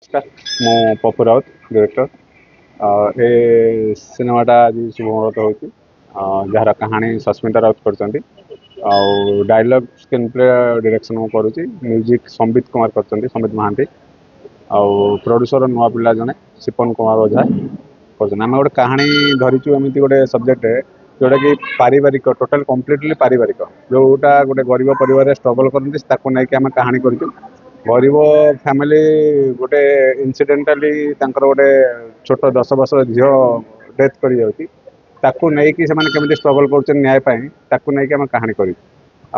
ନମସ୍କାର, ମୁଁ ପପୁ ରାଉତ, ଡିରେକ୍ଟର। ଏ ସିନେମାଟା ଆଜି ଶୁଭ ମୁହୂର୍ତ୍ତ ହେଉଛି, ଯାହାର କାହାଣୀ ସସ୍ମିତା ରାଉତ କରିଛନ୍ତି ଆଉ ଡାଇଲଗ୍, ସ୍କ୍ରିନ୍ ପ୍ଲେ, ଡିରେକ୍ସନ୍ ମୁଁ କରୁଛି। ମ୍ୟୁଜିକ୍ ସମ୍ବିତ କୁମାର କରିଛନ୍ତି, ସମ୍ବିତ ମହାନ୍ତି। ଆଉ ପ୍ରଡ୍ୟୁସର ନୂଆ ପିଲା ଜଣେ ସିପନ କୁମାର ଓଝା କରୁଛନ୍ତି। ଆମେ ଗୋଟେ କାହାଣୀ ଧରିଛୁ, ଏମିତି ଗୋଟେ ସବଜେକ୍ଟ ଯେଉଁଟାକି ପାରିବାରିକ, ଟୋଟାଲ କମ୍ପ୍ଲିଟଲି ପାରିବାରିକ, ଯେଉଁଟା ଗୋଟେ ଗରିବ ପରିବାରରେ ଷ୍ଟ୍ରଗଲ୍ କରନ୍ତି, ତାକୁ ନେଇକି ଆମେ କାହାଣୀ କରିଛୁ। ଗରିବ ଫ୍ୟାମିଲି ଗୋଟେ ଇନସିଡେଣ୍ଟାଲି ତାଙ୍କର ଗୋଟେ ଛୋଟ 10 ବର୍ଷର ଝିଅ ଡେଥ୍ କରିଯାଉଛି, ତାକୁ ନେଇକି ସେମାନେ କେମିତି ଷ୍ଟ୍ରଗଲ୍ କରୁଛନ୍ତି ନ୍ୟାୟ ପାଇଁ, ତାକୁ ନେଇକି ଆମେ କାହାଣୀ କରିଛୁ।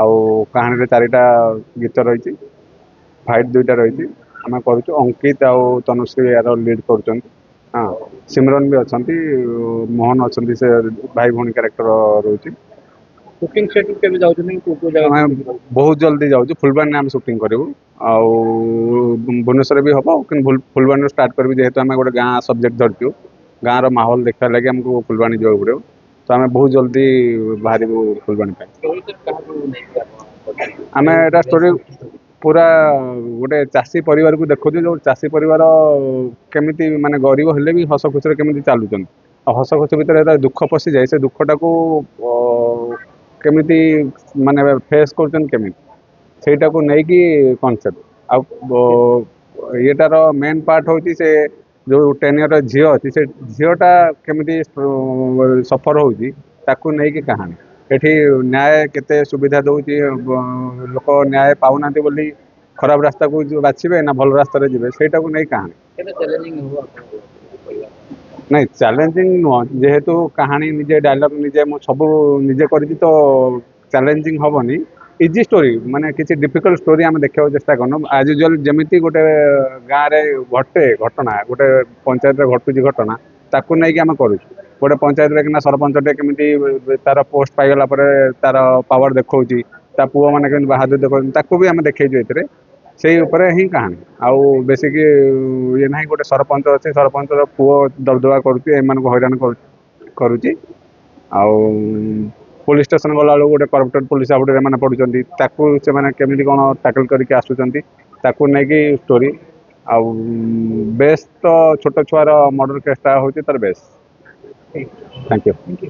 ଆଉ କାହାଣୀରେ 4ଟା ଗୀତ ରହିଛି, ଫାଇଟ୍ 2ଟା ରହିଛି। ଆମେ କରୁଛୁ, ଅଙ୍କିତ ଆଉ ତନୁଶ୍ରୀ ୟାର ଲିଡ୍ କରୁଛନ୍ତି। ହଁ, ସିମରନ ବି ଅଛନ୍ତି, ମୋହନ ଅଛନ୍ତି, ସେ ଭାଇ ଭଉଣୀ କ୍ୟାରେକ୍ଟର ରହୁଛି। ସୁଟିଂ ସେଟ୍ କେବେ ଯାଉଛନ୍ତି, କୋଉ କୋଉ ଜାଗା? ଆମେ ବହୁତ ଜଲ୍ଦି ଯାଉଛୁ। ଫୁଲବାଣୀରେ ଆମେ ସୁଟିଂ କରିବୁ ଆଉ ଭୁବନେଶ୍ୱରରେ ବି ହେବ, କିନ୍ତୁ ଫୁଲବାଣୀରୁ ଷ୍ଟାର୍ଟ କରିବୁ। ଯେହେତୁ ଆମେ ଗୋଟେ ଗାଁ ସବଜେକ୍ଟ ଧରିଛୁ, ଗାଁର ମାହୋଲ ଦେଖିବା ଲାଗି ଆମକୁ ଫୁଲବାଣୀ ଯିବାକୁ ପଡ଼ିବ। ତ ଆମେ ବହୁତ ଜଲ୍ଦି ବାହାରିବୁ ଫୁଲବାଣୀ ପାଇଁ। କାହାକୁ ନେଇକି ଆପଣ? ଆମେ ଏଇଟା ଷ୍ଟୋରି ପୁରା ଗୋଟେ ଚାଷୀ ପରିବାରକୁ ଦେଖୁଛୁ, ଯେଉଁ ଚାଷୀ ପରିବାର କେମିତି ମାନେ ଗରିବ ହେଲେ ବି ହସ ଖୁସିରେ କେମିତି ଚାଲୁଛନ୍ତି, ଆଉ ହସ ଖୁସି ଭିତରେ ଯେତେବେଳେ ଦୁଃଖ ପଶିଯାଏ, ସେ ଦୁଃଖଟାକୁ କେମିତି ମାନେ ଫେସ୍ କରୁଛନ୍ତି କେମିତି, ସେଇଟାକୁ ନେଇକି କନସେପ୍ଟ। ଆଉ ଇଏଟାର ମେନ୍ ପାର୍ଟ ହେଉଛି ସେ ଯେଉଁ 10 ଇୟର ଝିଅ ଅଛି, ସେ ଝିଅଟା କେମିତି ସଫର ହେଉଛି, ତାକୁ ନେଇକି କାହାଣୀ। ଏଠି ନ୍ୟାୟ କେତେ ସୁବିଧା ଦେଉଛି, ଲୋକ ନ୍ୟାୟ ପାଉନାହାନ୍ତି ବୋଲି ଖରାପ ରାସ୍ତାକୁ ବାଛିବେ ନା ଭଲ ରାସ୍ତାରେ ଯିବେ, ସେଇଟାକୁ ନେଇ କାହାଣୀ। କେତେ ଚ୍ୟାଲେଞ୍ଜିଂ ହବ ଆପଣଙ୍କୁ କହିବା? ନାଇଁ, ଚ୍ୟାଲେଞ୍ଜିଂ ନୁହଁ। ଯେହେତୁ କାହାଣୀ ନିଜେ, ଡାଇଲଗ୍ ନିଜେ, ମୁଁ ସବୁ ନିଜେ କରିଛି, ତ ଚ୍ୟାଲେଞ୍ଜିଂ ହେବନି। ଇଜି ଷ୍ଟୋରି, ମାନେ କିଛି ଡିଫିକଲ୍ଟ ଷ୍ଟୋରି ଆମେ ଦେଖିବାକୁ ଚେଷ୍ଟା କରୁନୁ। ଆଜ୍ ୟୁଜୁଆଲ୍ ଯେମିତି ଗୋଟେ ଗାଁରେ ଘଟେ ଘଟଣା, ଗୋଟେ ପଞ୍ଚାୟତରେ ଘଟୁଛି ଘଟଣା, ତାକୁ ନେଇକି ଆମେ କରୁଛୁ। ଗୋଟେ ପଞ୍ଚାୟତରେ କିନା ସରପଞ୍ଚଟେ କେମିତି ତାର ପୋଷ୍ଟ ପାଇଗଲା ପରେ ତାର ପାୱାର ଦେଖାଉଛି, ତା ପୁଅମାନେ କେମିତି ବାହାଦୁର ଦେଖାଉଛନ୍ତି, ତାକୁ ବି ଆମେ ଦେଖେଇଛୁ ଏଥିରେ। ସେଇ ଉପରେ ହିଁ କାହାଣୀ, ଆଉ ବେଶୀ କି ଇଏ ନାହିଁ। ଗୋଟେ ସରପଞ୍ଚ ଅଛି, ସରପଞ୍ଚର ପୁଅ ଦବଦବା କରୁଛି, ଏମାନଙ୍କୁ ହଇରାଣ କରୁଛି। ଆଉ ପୋଲିସ ଷ୍ଟେସନ ଗଲାବେଳକୁ ଗୋଟେ କରପ୍ଟେଡ୍ ପୋଲିସ ହାବୁଡ଼ରେ ଏମାନେ ପଡ଼ୁଛନ୍ତି, ତାକୁ ସେମାନେ କେମିତି କ'ଣ ଟାକଲ କରିକି ଆସୁଛନ୍ତି, ତାକୁ ନେଇକି ଷ୍ଟୋରି। ଆଉ ବେସ୍ ତ ଛୋଟ ଛୁଆର ମର୍ଡର କେସ୍ଟା ହେଉଛି ତାର ବେସ୍। Thank you.